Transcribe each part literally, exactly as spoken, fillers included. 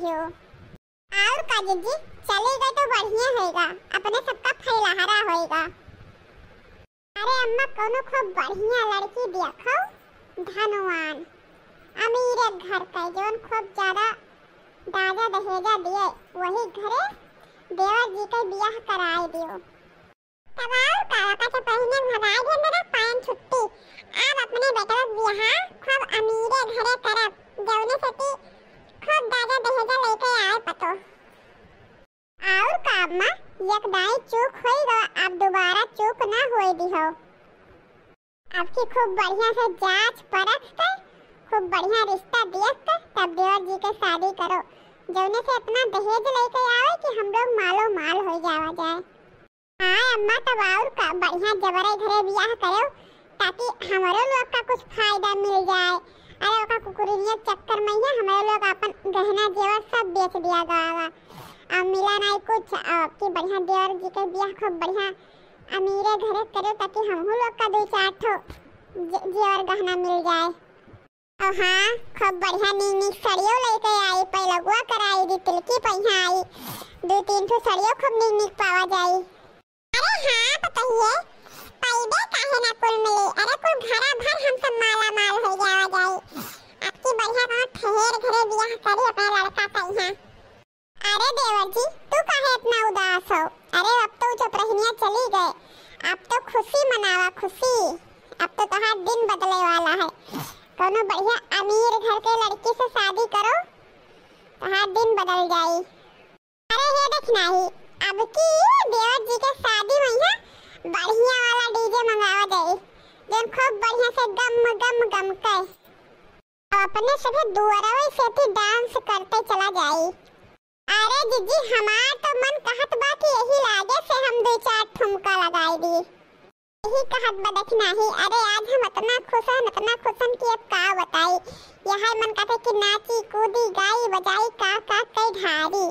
क्यों? और का जीजी, चली गई तो बढ़िया होइगा, अपने सबका फैलहरा होइगा। अरे अम्मा, कौनो खूब बढ़िया लड़की देखो, धनवान, अमीरे घर के, जौन खूब ज्यादा दाजा दहेजा दिए, वही घरे देवर जी के बियाह कराए दियो। तब और का, ओका से पहिले भगाए दिहन ना, पायन छुट्टी। अब अपने बेटवा के बियाह खूब अमीरे घरे करब, जौने से कि खूब दाजा दहेजा लेके आए पतो। और का अम्मा, एक दाई चूक होई गवा, अब दोबारा चूक ना होए दिहो। अब की खूब बढ़िया से जांच परख के, खूब बढ़िया रिश्ता देख के तब देवर जी के शादी करो, जौने से इतना दहेज लेके आवे कि हम लोग मालो माल हो जावा जाए। हाँ अम्मा, तब और का, बढ़िया जबरे घरे बियाह करो, ताकि हमरो लोग का कुछ फायदा मिल जाए। अरे ओका कुकुरिनिया के चक्कर में ही हमरे लोग अपन गहना जेवर सब बेच दिया गवा बा। अब मिला नहीं कुछ, अब की बढ़िया देवर जी के बियाह खूब बढ़िया अमीरे घरे करो, ताकि हमहू लोग का दो चार ठो जे-, जेवर गहना मिल जाए। और हाँ, खूब बढ़िया नीक नीक सड़ियो लेके आई, पैलगुआ कराई दी, तिलकी पहिया आई, दो तीन ठो सड़ियो खूब नीक नीक पावा जाई। अरे हाँ पतोहिए, पैबे काहे ना कुल मिली। अरे कुल घरा भर हम सब माला माल हो जावा जाई। अब की बढ़िया कहाँ ठहर घरे बियाह करी अपने लड़का के यहाँ। अरे देवर जी, तू काहे इतना उदास हो? अरे अब तो चपरहिनिया चली गए, अब तो खुशी मनावा, खुशी। अब तो तोहार दिन बदले वाला है, कौनो बढ़िया अमीर घर के लड़की से शादी करो, तोहार दिन बदल जाई। अरे ये देख नाही, अब की देवर जी के शादी में यहाँ बढ़िया वाला डीजे मंगावा जाई, जौन खूब बढ़िया से गम गम गम के। अब अपने सभी दुअरवे से थी डांस करते चला जाई। अरे जीजी, हमार तो मन कहत बा कि यही लागे से हम दो चार ठुमका लगाई दी। यही कहत बा, देख नाही, अरे आज हम इतना खुश हन, इतना खुश हन कि अब का बताई। यह मन कहते कि नाची, कूदी, गाई, बजाई, का, का, कई ढारी।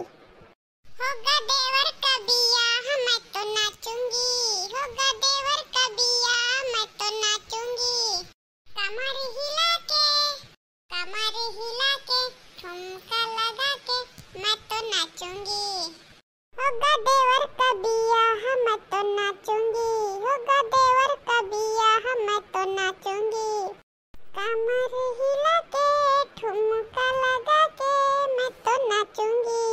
होगा देवर का बियाह, मैं तो नाचूंगी, होगा देवर का बियाह, मैं तो नाचूंगी। कमर हिला के, कमर हिला के, ठुमका लगा के, मैं तो नाचूंगी। होगा देवर का बियाह, मैं तो नाचूंगी, होगा देवर का बियाह, मैं तो नाचूंगी। कमर हिला के, ठुमका लगा के, मैं तो नाचूंगी,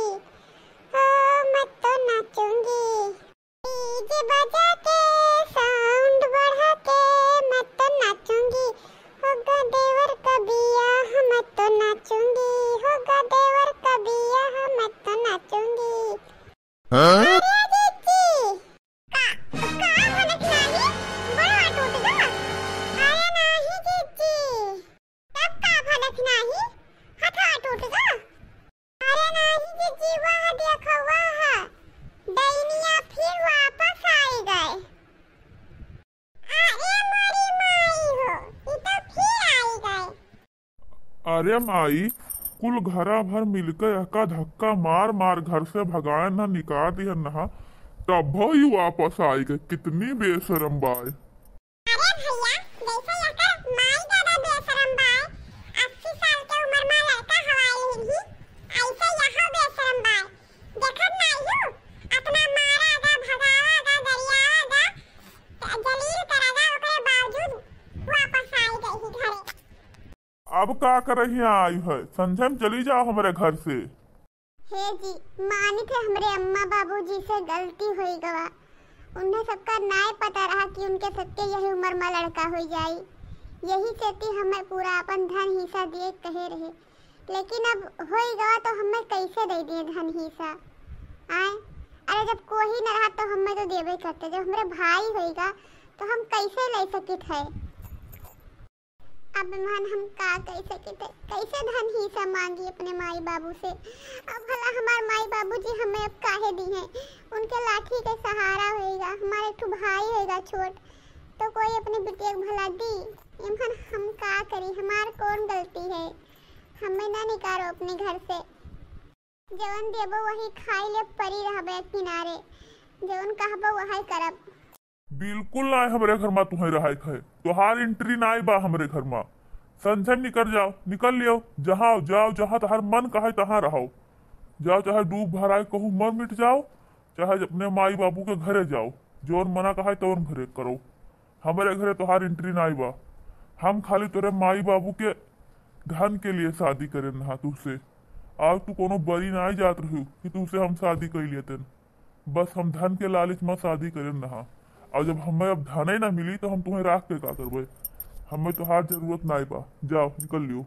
हो मैं तो नाचूंगी। डीजे बजा के, साउंड बढ़ा के, मैं तो नाचूंगी, होगा देवर का बियाह, मैं तो नाचूंगी, होगा देवर का बियाह, मैं तो नाचूंगी। हाँ? अरे जीजी, का, का भलक नाही? गोड़वा टूट गा? अरे नाही जीजी, तब का भलक नाही? हथवा टूट गा? अरे नाही जीजी, वाह देखो वाह, डैनिया फिर वापस आई गए। अरे मोरी माई हो, ई तो फिर आई गए। अरे माई, कुल घरा भर मिलके एका धक्का मार मार घर से भगाए न निकाल दिहन नहा, तब ई वापस आई गए। कितनी बेशरम बाय। अरे भैया, जैसे एकर माई ज्यादा बेशरम बाय, अस्सी साल के उम्र में लड़का हवाई लिही, ऐसे यहो बेशरम बाय। देखत नाई हो, अपना मारा गा, भगावा गा, गरियावा गा, जलील करा गा, ओकरे बावजूद वापस आई गई ही घरे। अब का करहिया आई है, संझा में चली जाओ हमरे घर से। हे जी, मानित है हमरे अम्मा बाबूजी से गलती होई गवा। उन्हें सबका नाय पता रहा कि उनके सबके यही उम्र में लड़का होई जाई। यही सेती हमें पूरा अपन धन हिस्सा दिए कहे रहे, लेकिन अब होई गवा तो हमें कैसे दे दिए धन हिस्सा? आए, अरे जब कोई न रहा तो हमें तो देबे करते, जब हमरे भाई होई गा तो हम कैसे ले सकित है? अब मन हम का कह सकित है, कैसे धन हिस्सा मांगी अपने माई बाबू से? अब भला हमार माई बाबू जी हमें अब काहे दी हैं? उनके लाठी के सहारा होएगा, हमारे एक ठो भाई होएगा छोट, तो कोई अपने बिटिया के भला दी? एमन हम का करी, हमार कौन गलती है? हमें ना निकारो अपने घर से। जवन देबो वही खाई ले, परी रहबे किनारे, जवन कहबो वही करब। बिल्कुल नाय हमरे घर मा तुहैं रहाय के है, तोहार entry नाय बा हमरे घर मा। संझा निकर जाओ, निकल लियो, जहाँ जाओ, जहाँ तोहार मन कहे तहाँ रहो। जाओ, चाहे डूब भराए कहूँ मर मिट जाओ, चाहे अपने माई बाबू के घरे जाओ, जौन मना कहा है तौन घरे करो। हमरे घरे तोहार entry नाई बा। हम खाली तोरे माई बाबू के धन के लिए शादी करेन रहा तुझसे। आज तू कोनो बरी नाई जात रहू कि तुझसे हम शादी कर लेतेन। बस हम धन के लालच में शादी करेन रहा। और जब हमें अब धन ही ना मिली तो हम तुम्हें राख के का करबे? हमें तोहार जरूरत नाई बा। जाओ, निकल लियो।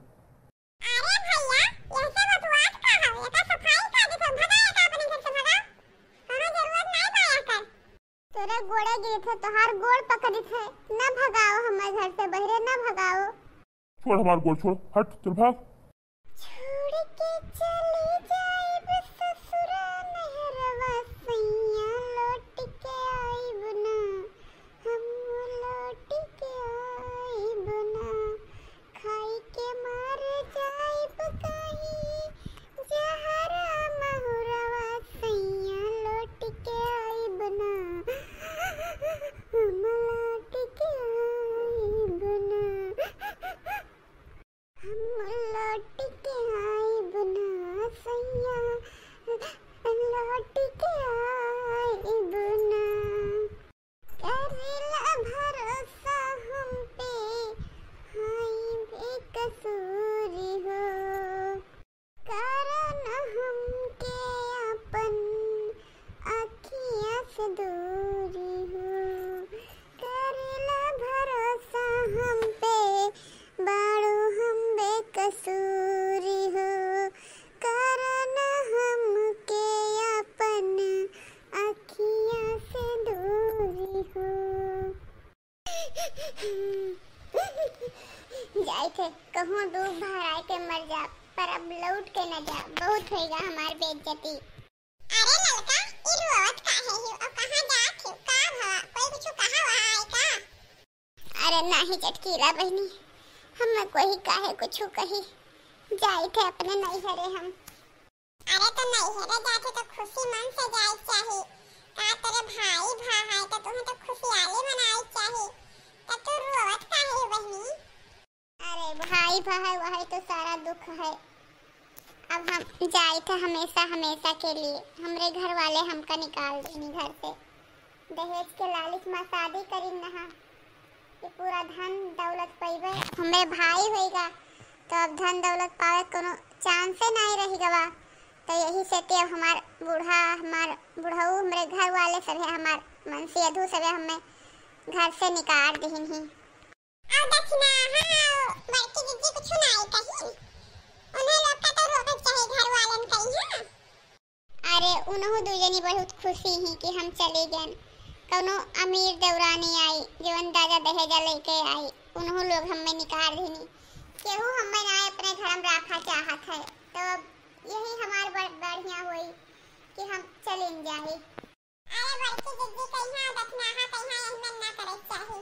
अरे भैया, ऐसे बतुआत का हवे? एका सफाई का देत हो? भगा एका अपने घर से, भगा। कोनो जरूरत नाई बा एकर। तोरे गोड़े गिरत है, तोहार गोड़ पकड़ित है, न भगाओ हमरे घर से बहरे, न भगाओ। छोड़ हमार गोड़, छोड़, हट, चल भाग। छोड़ के चली जाइब ससुरा नहरवा सैया, लौट के आइब ना, हम लौट के आइब ना। खाई के मर जाइब कहीं जहरा महुरवा सैया, लौट के आइब ना, हम लौट के आइब ना। हम लौट के आइब ना सैया, लौट के आइब ना। करेला भरोसा हम पे, हाय बेकसूर हो। करन हमके अपन अखिया से दूर हो। करेला भरोसा हम पे, बाड़ू हम बेकसूर हो। करन हमके अपन अखिया से दूर हो। जाइत है, कहूँ डूब भराए के मर जा, पर अब लौट के न जा। बहुत होइगा हमार बेइज्जती। अरे ललका, ई रोवत काहे हियो? अब कहाँ जात हियो? का भवा? कोई कुछु कहा वहा है का? अरे नाही चटकीला बहिनी, हमें कोई काहे कुछु कही, जाइत है अपने नैहरे हम। अरे तो नैहरे जात है तो खुशी मन से जाए के चाही। का तोरे भाई भा है तो तुम्हें तो खुशियाली मनाए के चाही। तो तू रोवत काहे हियो बहिनी? अरे भाई भा है, वही तो सारा दुख है। अब हम जाइत है हमेशा हमेशा के लिए। हमरे घर वाले हमका निकाल देनी घर से। दहेज के लालच में शादी करिन नहा कि पूरा धन दौलत पइबे। हमरे भाई होइगा तो अब धन दौलत पावे कोनो chance नहीं रहि गवा। तो यही से ते अब हमार बूढ़ा, हमार बुढ़ऊ, हमरे घर वाले सभे, हमार मनसी अधू सभे हमें घर से निकाल दिहिन ही। और दक्षिणा, हाँ, बड़की जिज्जी कुछ नाई कही। उन्हें लोग का तो रोवे के चाही घर वालन का, हाँ। अरे, उनहु दू जनी बहुत खुशी ही कि हम चली गन। कौनो अमीर देवरानी आई, जवन दादा दहेजा लेके आई, उनहु लोग हमें निकाल दिहिन। केहू हमें ना अपने घर में रखा चाहत है, तो अब यही हमार बड़-, बढ़िया होई कि हम चलिन जाई। अरे बड़की जिज्जी कहिया दखनाहा कहिया एहमन ना करे के चाही।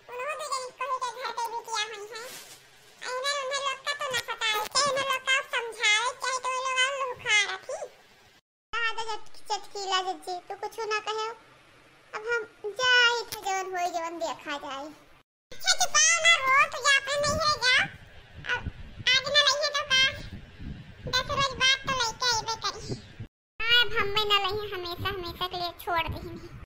उन्हों दू जनी कोही के घर पे बिटिया हुई हैं। एहमन उन्हें लोग का तो ना सतावे के, एहमन लोग का समझावे के चाही तो वो लोग और लुखा रखी। कहा तो चट-, चटकीला जिज्जी, तू कुछ ना कहे। अब हम जाई थे जवन होई जवन देखा जाए। अच्छा, चुपाओ ना, रो तो जा, अपने नैहरे जा। अब आज ना लइहे तो का? दस रोज बाद तो लइके अइबे करी। हाँ, अब हम्मे ना लइहे, हमेशा, हमेशा के लिए छोड़ दीहिन ही।